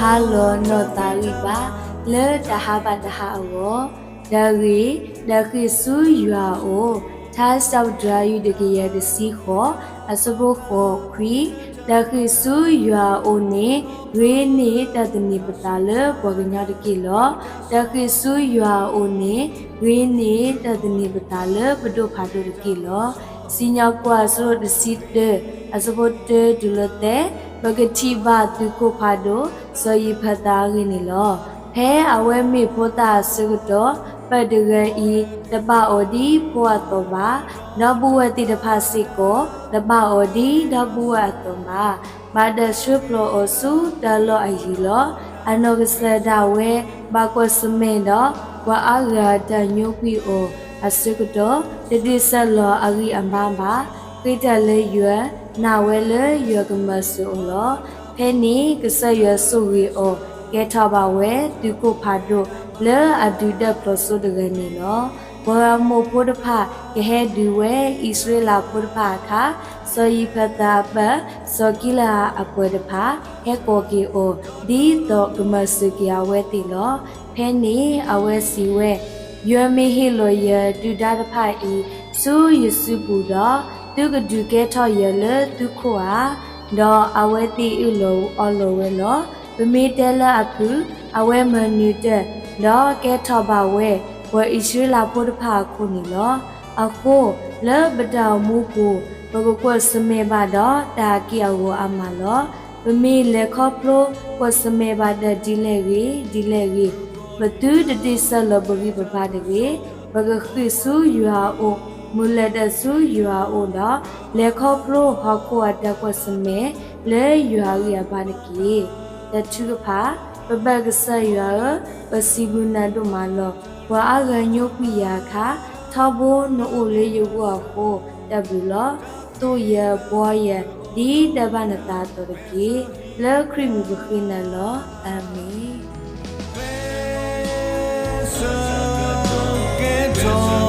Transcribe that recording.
တဟးလီၤနီၢ်သးဂံၢ်ဘါ လၢတဟးဘၣ်တဟးအဂီၢ်. တၢ်ဂ့ၢ်, တၢ်ဃ့ၢ်ဆူယွၤအအိၣ်, ထါစံးပတြၢၤ ယုၢ်တကယၤတဆံဃိး, အဆၢဖိဃိးခွံ, တၢ်ဃ့ၢ်ဆူယွၤအအိၣ်န့ၣ် ဂ့ၤန့ၢ်တၢ်သန့ၤပသးလၢပှၤကညီတက့ၢ်လီၤ. တၢ်ဃ့ၢ်ဆူယွၤအအိၣ်န့ၣ် ဂ့ၤန့ၢ်တၢ်သန့ၤပသးလၢပဒိၣ်ဖးဒိၣ်တက့ၢ်လီၤ. စံၣ်ညီၣ်ကွီၢ်အဆၢဒိၣ်တဆံတၢ, အဆၢဖိတၢတုၤလၢသၢ, ပကထံၣ်ဘၣ်သုးခိၣ်ဖးဒိၣ် စီၤယံးဖသးအဂ့ၢ်န့ၣ်လီၤ. ဖဲအဝဲမ့ၢ်ဖိသၣ်အဆၢကတီၢ်, ပၢ်တဂၤအံၤ တဘၣ်အီၤဒ်ဖိအသိးဘၣ်, ဒီပုၢ်ဝဲၢ်သ့ၣ်တဖၣ်စ့ၢ်ကီး တဘၣ်အီၤဒ်ဒီပုၢ်ဝဲၢ်အသိးဘၣ်, ဘၣ်တၢ်ဆှၢဖျိးအီၤဆူတၢ်လီၢ်အယံၤလီၤ. အနီၢ်ကစၢ်ဒၣ်ဝဲ ဘၣ်ကွၢ်ဆၢၣ်မဲာ်ဒီး ပှၤအါဂၤတၢ်ညိကွံာ်အီၤအဆၢကတီၢ်, တဒုးဆဲးလီၤအဂံၢ်အဘါဘၣ်. ဃ့တၢ်လၢယွၤ, နာ်ဝဲလၢယွၤကမၤစၢၤအီၤလီၤ. ဖဲန့ၣ် ကစၢ်ယွၤဆိၣ်ဂ့ၤအီၤ ကဲထီၣ်ဘၣ်ဝဲ သုးခိၣ်ဖးဒိၣ်လၢအဒုးဒၢၣ်ဖျိးစိတဂၤန့ၣ်လီၤ. ပှၤဂီၢ်မုၢ်ဖိတဖၣ် ကဟဲဒုးဝဲအံၣ်စရ့လးဖိတဖၣ်အခါ, စီၤယံးဖသးအပၢ် စီၤကံလအၤအပှၤတဖၣ် ဟဲကိးက့ၤအီၤ ဒ်သိးကမၤစၢၤက့ၤအဝဲသ့ၣ်လီၤ. ဖဲန့ၣ်အဝဲစံးဝဲ, ယွၤမ့ၢ်ဟ့ၣ်လီၤယၤဒုၣ်ဒါတဖၣ်အံၤ ဆူယစုပူၤဒီး, သုကဒုးကဲထီၣ်ယၤလၢသုခိၣ်ဧါ. ဒီးအဝဲသ့ၣ်အၢၣ်လီၤအီလီၤဝဲလီၤ. ပမ့ၢ်တဲလၢအဖုၣ်, အဝဲမၤနၢၤတၢ်, ဒီးကဲထီၣ်ဘၣ်ဝဲ ပှၤအံၣ်စရ့လးဖိတဖၣ်အခိၣ်န့ၣ်လီၤ. အဃိ, လၢပတၢ်အိၣ်မူပူၤ ပကကွၢ်ဆၢၣ်မဲာ်ဘၣ်ဒီးတၢ်အက့ၢ်အဂီၤအါမးလီၤ. ပမ့ၢ်လဲၤခီဖျိကွၢ်ဆၢၣ်မဲာ်ဘၣ်တၢ်ဒ်လဲၣ်ဂ့ၤဒ်လဲၣ်ဂ့ၤ, ပသုတဒုးဆဲးလီၤပဂံၢ်ပဘါတဂ့ၤ. ပကဃ့ၢ်ဆူယွၤအအိၣ်, မုၢ်လၢ်တၢ်ဆူယွၤအအိၣ်ဒီး, လဲၤခီဖျိဟီၣ်ခိၣ်အတၢ်ကွၢ်ဆၢၣ်မဲာ် လၢယွၤအဂံၢ်အဘါတက့ၢ်. တၢ်ထုကဖၣ်, ပၢ်ကစၢ်ယွၤဧၢ, ပစံးဘျုးနၤဒိၣ်မးလီၤ. ပှၤအါဂၤညိကွံာ်ယၤအခါ, ထီဘိနအိၣ်လၢယဂီၢ်အဃိ, တၢ်ဘျုးလီၤ. သိၣ်ယၤဘှီယၤ ဒ်တၢ်ဘၣ်နသးအသိးတက့ၢ်. လၢခရံာ်မံၤပဃ့နၤလီၤ. အၤမ့ၣ်.